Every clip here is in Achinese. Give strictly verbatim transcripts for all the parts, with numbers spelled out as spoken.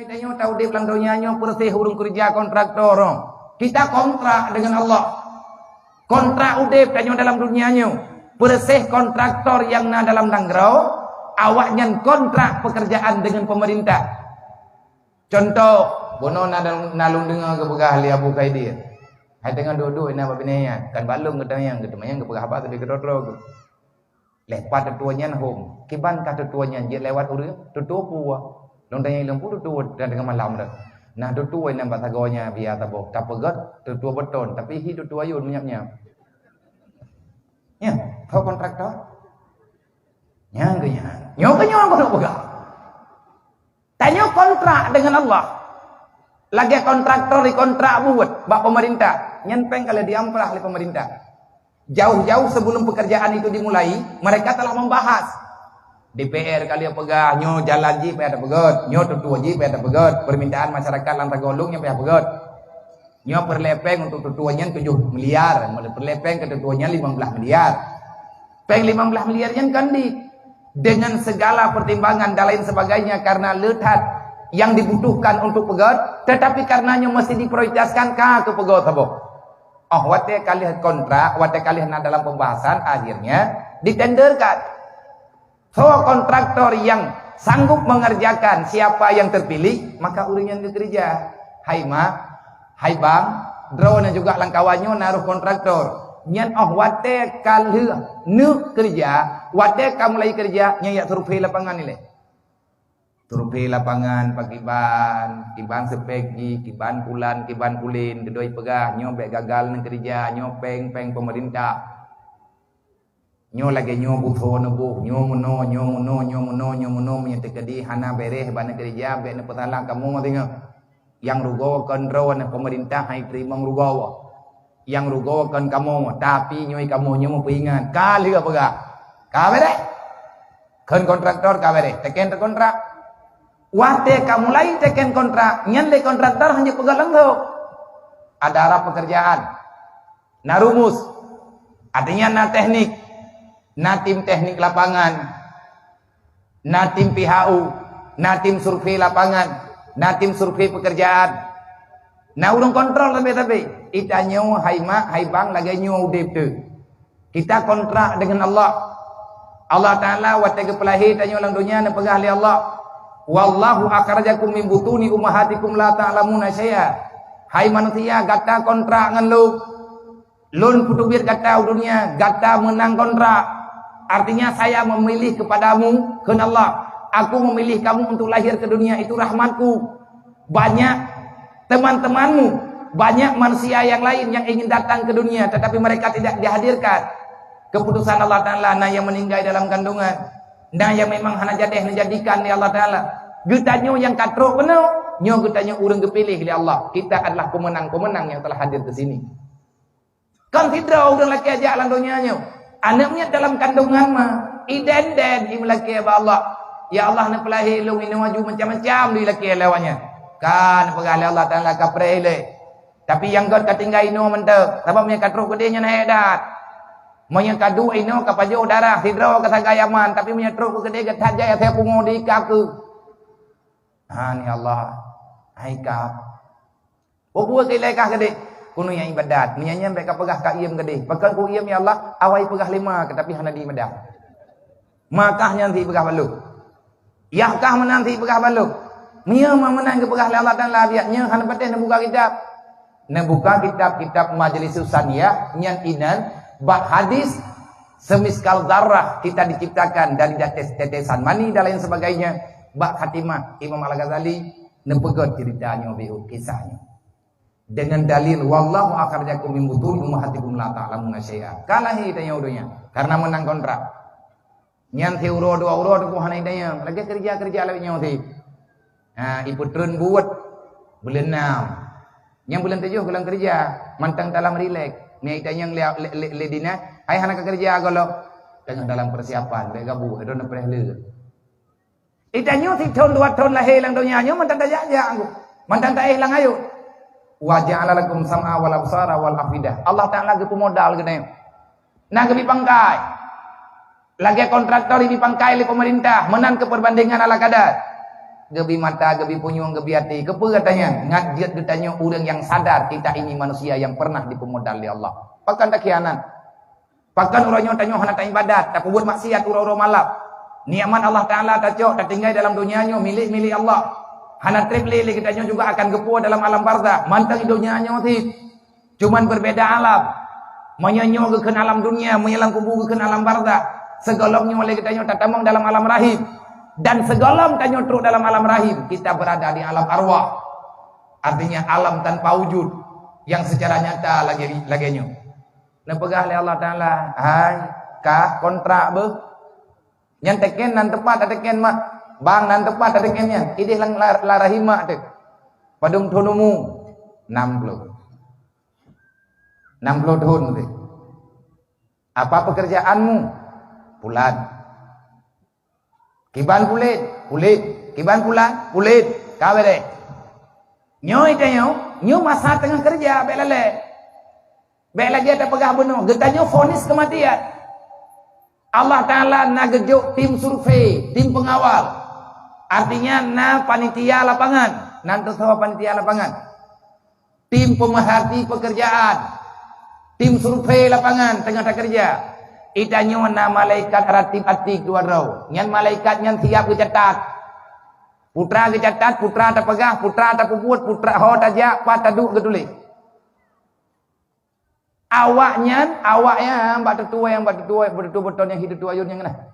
Tanyoe taudép lam donya nyoe peureuseh ureuëng keureuja kontraktor. Kita kontrak dengan Allah. Kontrak udép tanyoe dalam dunia nyoe peureuseh kontraktor nyang na dalam nanggroe, awaknyan kontrak pekerjaan dengan pemerintah. Contoh, bunoe na, na lôn deungoe geupeugah lé Abu Khaidin, hai teungoh duek-duek na bak binéh nyan, kan bak lôn geutanyong, geutanyong geupeugah haba teubi keudroe-droe geuh. Lé pat tutoe nyan hom, kiban ka tutoe nyan jeuet lewat ureuëng tutoe peue? Lôn tanyong lôn peue tutoe dan teungoh malam dah. Nah tutoe nyan bak sagoe nyan biasa boh, tapeugét tutoe beton, tapi hi tutoe ayôn menyap-nyap. Nyan, ho kontraktor? Nyan keu nyan. Nyoe keu nyoe keuneuk peugah. Tanyoe kontrak dengan Allah. Lagée kontraktor dikontrak buet bak pemerintah. Nyan péng ka lheueh diamprah lé pemerintah. Jauh-jauh sebelum pekerjaan itu dimulai, mereka telah membahas. D P R ka lheueh peugah, nyoe jalan jih payah tapeugét, nyoe tutoe jih payah tapeugét, permintaan masyarakat lam sagoe lôn nyan payah peugét. Nyoe peureulée péng untuk tutoe nyan tujoh miliar, peureulée péng keu tutoe nyan limong blaih miliar. Péng limong blaih miliar nyan kan di, dengan segala pertimbangan dan lain sebagainya karena le that yang dibutuhkan untuk peugét, tetapi karena nyoe mesti diprioritaskan ka keu peugét saboh. Oh, watée ka lheueh kontrak, watée ka lheueh na dalam pembahasan, akhirnya ditenderkan. So kontraktor yang sanggup mengerjakan, siapa yang terpilih, maka ureuëng nyan geukeureuja. Hai mak, hai bang, droeneuh juga lam kawan nyoe na roh kontraktor. Nyan oh watée ka lheueh neuk keureuja, watée ka mulai keureuja, nyan jak survei lapangan ilée. Survei lapangan pakiban, kiban spek jih, kiban pulan, kiban pulin, keudua peugah nyoe bék gagal neuk keureuja, nyoe péng-péng pemerintah. Nyoe lagée nyoe butho neuboh, nyoe meunoe, nyoe meunoe, nyoe meunoe, nyoe meunoe, meunyoe teukeudi hana béréh bak neukeureuja, bék neupeusalah kamoe teungoh. Nyang rugoe kon droeneuh, pemerintah hai teurimong rugoe. Nyang rugoe kon kamoe, tapi nyoe kamoe nyoe meupeuingat. Ka lheueh peugah. Ka béréh? Kon kontraktor ka béréh, teken teukontrak. Watée ka mulai teken kontrak, nyan lé kontraktor hana peugah langsong. Ada arah pekerjaan. Na rumus, artinya na teknik, na tim teknik lapangan, na tim P H U, na tim survei lapangan, na tim survei pekerjaan, na ureuëng kontrol sabe-sabe. Itanyoe hai mak, hai bang lagée nyoe udeb teuh. Kita kontrak dengan Allah. Allah Taala watée geupeulahé tanyoe lam donya neupeugah lé Allah, "Wallahu akhrajakum min butuni ummahatikum la ta'lamuna syai'a." Hai manusia, gata kontrak ngon Lôn. Lôn peuteubiet gata u dunia, gata meunang kontrak. Artinya, saya memilih kepadamu, kheun Allah, Aku memilih kamu untuk lahir ke dunia, itu rahmat-Ku. Banyak teman-temanmu, banyak manusia yang lain yang ingin datang ke dunia, tetapi mereka tidak dihadirkan. Keputusan Allah Taala, na nyang meuninggai dalam kandungan, na nyang memang hana jadeh neujadikan lé Allah Taala. Geutanyoe nyang ka trok keunoe, nyoe geutanyoe ureuëng geupiléh lé Allah. Kita adalah pemenang-pemenang yang telah hadir ke sini. Kon sidroe ureuëng lakée jak lam donya nyoe. Aneuëk miet dalam kandungan ma, iden-den imeulakée bak Allah, "Ya Allah, neupeulahé lôn inoe aju macam-macam," dilakée lé awaknyan. Ka neupeugah lé Allah Taala ka preh ilée. Tapi nyang gét ka tinggai inoe mantong, sabab meunyoe ka trok keudeh nyan hék that. Meunyoe ka duek inoe ka pajoh darah, sidroe ka sagai aman, tapi meunyoe trok keudeh gét that jai asai pungo di ikab keu. Ha ni Allah. Hai kab. Peue-peue keu ilée kah keudeh? Keuneuk nyang ibadat. Meunyan nyan bék ka peugah ka iem keudeh. Pakon ku iem ya Allah, awai peugah lima, tapi hana diibadat. Makah nyan si peugah balok. Yah kah meunan si peugah balok. Meunyoe ma meunan geupeugah lé Allah Taala biak nyoe hana patéh neubuka kitab. Neubuka kitab-kitab Majlis Susaniyah nyan inan bak hadis semiskal zarrah kita diciptakan dari tetes-, tetesan mani dan lain sebagainya. Bak khatimah Imam Al-Ghazali neupeugét cerita nyoe biu kisah nyoe. Dengan dalil, "Wallahu akhrajakum min butuni ummahatikum la ta'lamuna syai'a." Ka lahé tanyoe u donya karena meunang kontrak. Nyan siuroe dua uroe teupeu hana idayang, lagée keureuja-keureuja lawét nyoe sit. Ha, ipeutreun buet buleuen nam. Nyang buleuen tujoh gohlom keureuja, mantong dalam rilek. Ni itanyong lé, lé, lé, lé dinas, "Hai hana ka keureuja gohlom?" "Teungoh dalam persiapan, bék gabu, droeneuh preh lé." Itanyoe sithon dua thon lahé lam donya nyoe mantong tajak-jak anggô, mantong taéh lam ayôt. "Wa ja'ala lakum sam'a wal absara wal afidah." Allah Taala geupeumodal geutanyoe. Na geubi pangkai. Lagée kontraktor ibi pangkai lé pemerintah, meunan keu perbandingan ala kadar. Geubi mata, geubi punyueng, geubi até. Keupeue gata nyan? Ngat jeuet geutanyoe ureuëng nyang sadar kita ini manusia yang pernah dipeumodal lé Allah. Pakon takhianat? Pakon uroe nyoe tanyoe hana taibadat, tapeubuet maksiat uroe-uroe malam? Nikmat Allah Taala tacok, tatinggai dalam donya nyoe milék-milék Allah. Hana treb lé, lé geutanyoe juga akan geupuwoe dalam alam barzakh. Mantong donya nyoe cit. Cuman berbeda alam. Meunyoe nyoe geukheun alam dunia, meunyoe lam kubu geukheun alam barzakh. Sigohlom nyoe lé geutanyoe tatamong dalam alam rahim. Dan sigohlom tanyoe trok dalam alam rahim, kita berada di alam arwah. Artinya alam tanpa wujud yang secara nyata lagée, lagée nyoe. Neupeugah lé Allah Taala, "Hai, kah kontrak beuh." Nyan teken nan teupat tateken mak. Bang nan teupat tateken nyan. Ideh lam la-, lam rahim mak teuh. Padum thon umu? Enam puluh. Enam puluh thon teuh. Apa pekerjaanmu? Pulan. Kiban pulan? Pulan. Kiban pulan? Pulan. Ka beureh. Nyoe tanyoe, nyoe masa teungoh keureuja, bék lalée. Bék lagée tapeugah bunoe, geutanyoe vonis keumatian. Allah Taala na geujok tim survei, tim pengawal. Artinya na panitia lapangan, nan teusoe panitia lapangan. Tim pemerhati pekerjaan, tim survei lapangan teungoh takeureuja. Itanyoe na malaikat ratib atid dua droe. Nyan malaikat nyan siap geucatat. Putra geucatat, putra tapeugah, putra tapeubuet, putra ho tajak, pat taduek geutuléh. Awaknyan, awaknyan bak teutue, bak teutue, bak teutue beutôi nyang hidup tu ayun nyang na.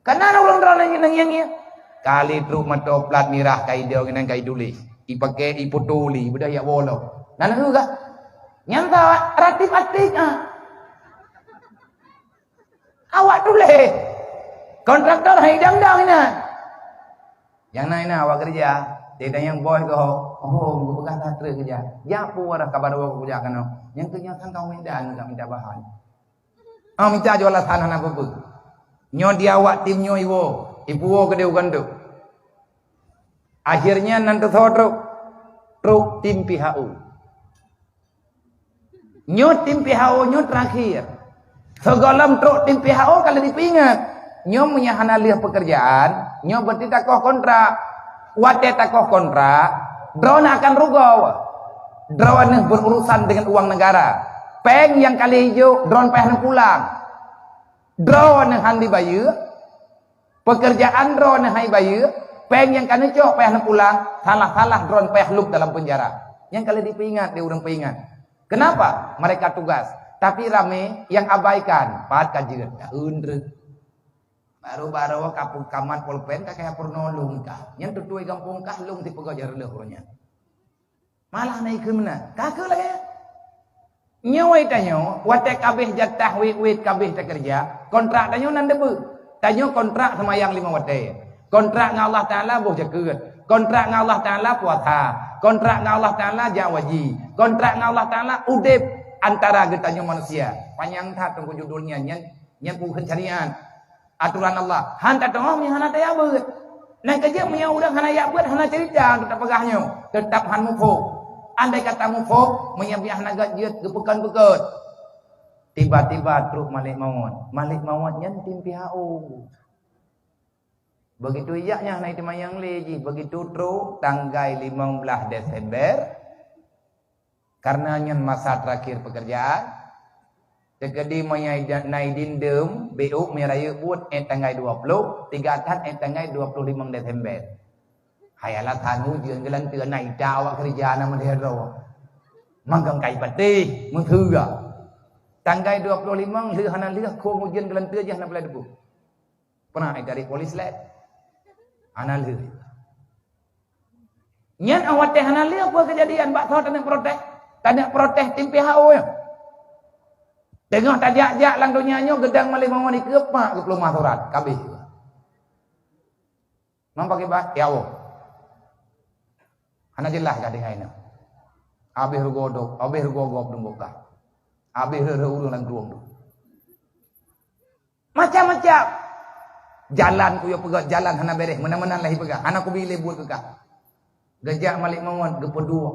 Kana ureuëng droe nang ngieng-ngieng. Kali trok mata plat mirah ka idong nang ka ituléh. Ipake iputuli beudah yak bolo. Nan heuga. Nyang ka ratib atid ah. Awak tuléh. Kontraktor hai dang-dang inan. Nyang na inan awak keureuja. Teuka nyang bos goh. Oh, geupeugah that treuk keureuja. Jak pu wadah kabar woe keureuja keunoe. Nyang keunyoe kan kaum Medan ka minta bahan. Ah, minta jual alasan hana peue-peue. Nyoe di awak tim nyoe iwoe. Ipuwoe keudeh u gandok. Akhirnya nan teusoe trok. Trok tim P H O. Nyoe tim P H O nyoe terakhir. Sigohlom trok tim P H O ka lheueh dipeuingat. Nyoe meunyo hana lheueh peukeurjaan, nyoe berarti takoh kontrak. Watée takoh kontrak, droeneuh akan rugoe. Droeneuh berurusan dengan uang negara. Péng nyang ka lheueh ijok, droeneuh payah neupulang. Droeneuh han dibayeue, Peukeurjaan droeneuh hai bayeue, péng nyang ka neucok payah neupulang, salah-salah droeneuh payah lôb dalam peunjara. Nyang ka lheueh dipeuingat di ureuëng peuingat. Kenapa? Mereka tugas. Tapi ramé nyang abaikan, pat ka jeuet, ka eun treuk. Baru-baru ka peukamat polpen ka kaya peurunoe lôn kah. Nyang tutui gampông kah lôn tipeugah jareuloh uroe nyan. Malah na ikheun meunan. Ka keuh lagée nyan. Nyoe tanyoe, watée kabéh jatah wét-wét kabéh takeureuja, kontrak tanyoe nan deubeuh. Tanyoe kontrak seumayang limong watée. Kontrak ngon Allah Taala boh jakeuet. Kontrak ngon Allah Taala puasa. Kontrak ngon Allah Taala jak waji. Kontrak ngon Allah Taala udeb antara geutanyoe manusia. Panyang that teungku judulnya nyan, nyan peue syariat. Aturan Allah. Han tateungoh meunyo hana taya beuet. Nyan keujeuet meunyo ureuëng hana yak beuet, hana cerita untuk tapeugah nyoe, teutap han muphom. Andai kata muphom, meunyo biah hana gét jeuet geupeukon-peukon. Tiba-tiba trok malaikat maut. Malaikat maut nyan tim P H O. Begitu ijak nyan hana iteumayang lé jih. Begitu trok tanggai limong blaih Desember, Karena nyan masa terakhir pekerjaan, teukeudi meunyo na idin deuem, B U meunyo rayeuk buet ék tanggai dua ploh, tiga that ék tanggai dua ploh limong Desember. Hai alasan ujeuen geulanteue na ita awak keureuja na meudeh droe. Mangkang kai patéh, meuseue. Tanggai dua ploh limong lheueh hana lheueh khong ujeuen geulanteue jih hana peulai teupeu. Pernah ék dari polis lé? Hana lheueh. Nyan awak teh hana lé apa kejadian bak soe taneuk protes. Taneuk protes tim P H O nyoe. Teungoh tajak-jak lam donya nyoe geudang malée mawon dikeue pak geupeuleumah surat. Kabeh. Mang pakai bah, ya Allah. Hana jelas ka dengan ina. Habis rugo dok, habis rugo gop dong buka. Habis reu-reu ureuëng lam krueng tu. Macam-macam. Jalan ku yo peugah, jalan hana bereh, meunan-meunan lagi peugah. Hana ku bilé buet keukah. Geujak malée mawon geupeuduek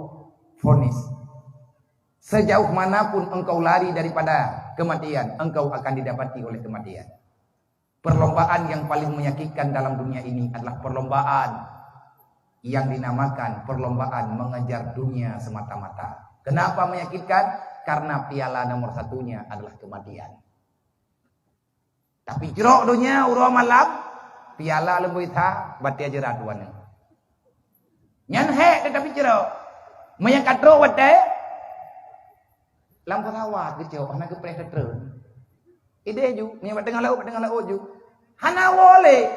vonis. Sejauh manapun engkau lari daripada kematian, engkau akan didapati oleh kematian. Perlombaan yang paling menyakitkan dalam dunia ini adalah perlombaan yang dinamakan perlombaan mengejar dunia semata-mata. Kenapa menyakitkan? Karena piala nomor satunya adalah kematian. Tapi jrok donya uroe malam, piala leumboi that, batée jeurat dua nyoe. Nyan hék teuh tapi jrok. Meunyo ka trok watée, lam pesawat geucok, hana geupreh teutreun. Ideh ju, meunyo bak teungoh laôt, bak teungoh laôt ju. Hana woe lé.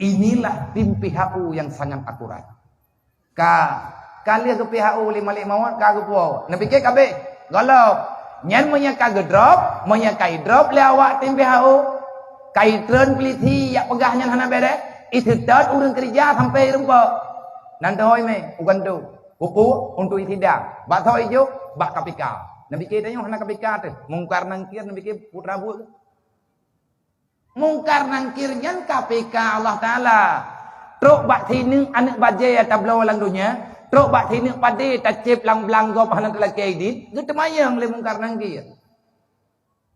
Inilah tim P H U yang sangat akurat. Ka, ka lheueh geu-P H U lé Malik Mawat ka geupuwoe. Neupike ka abéh. Gohlom. Nyan meunyo ka geudrop, meunyo ka idrop lé awak tim P H U, ka itreun polisi jak peugah nyan hana béreh, iseutôt ureuëng keurija sampai rumpok. Nan teuhôi mé, u kantô. Huköm untuk isidang. Bak soe ijok? Bak K P K. Neupike tanyoe hana K P K teuh. Mungkar Nangkir neupike putra buet. Mungkar Nangkir nyan K P K Allah Taala. Trok bak sineuk aneuëk bajée tabloe lam donya, trok bak sineuk padé tacéb lam blang gob hana teulakée idin, geuteumanyong lé Mungkar Nangkir.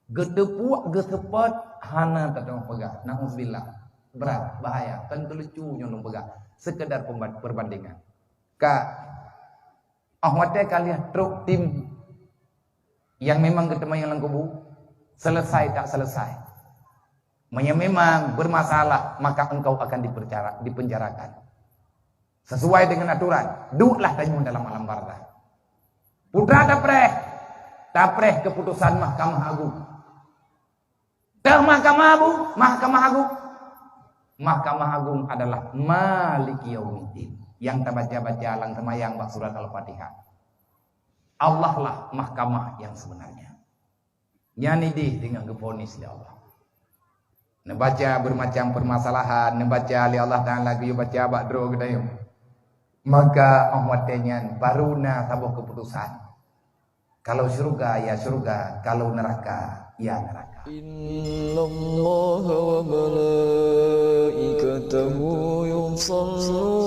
Geuteupuek, geuseupôt, hana tatu'oh peugah. Nauzubillah. Brat, bahaya. Kon keulucu nyoe lôn peugah. Sekedar pemba-, perbandingan. Ka, óh watée ka lheueh trok tim yang memang geuteumanyong lam kubu, selesai tak selesai. Meunyo memang bermasalah, maka engkau akan dipercara-, dipenjarakan. Sesuai dengan aturan, dueklah tanyoe dalam alam barzakh. Putra tapreh, tapreh keputusan Mahkamah Agung. Teuh Mahkamah Agung, Mahkamah Agung. Mahkamah Agung adalah Maliki Yaumiddin. Yang tabaca-baca lam seumayang bak surat Al-Fatihah. Allah lah mahkamah yang sebenarnya. Nyan ideh deungon geuponis lé Allah. Neubaca bermacam permasalahan, neubaca lé Allah Taala geuyue baca bak droe geutanyoe. Maka óh watée nyan baru na saboh keuputusan. Kalau syurga, ya syurga. Kalau neraka, ya neraka. إن الله وملائكته يصلون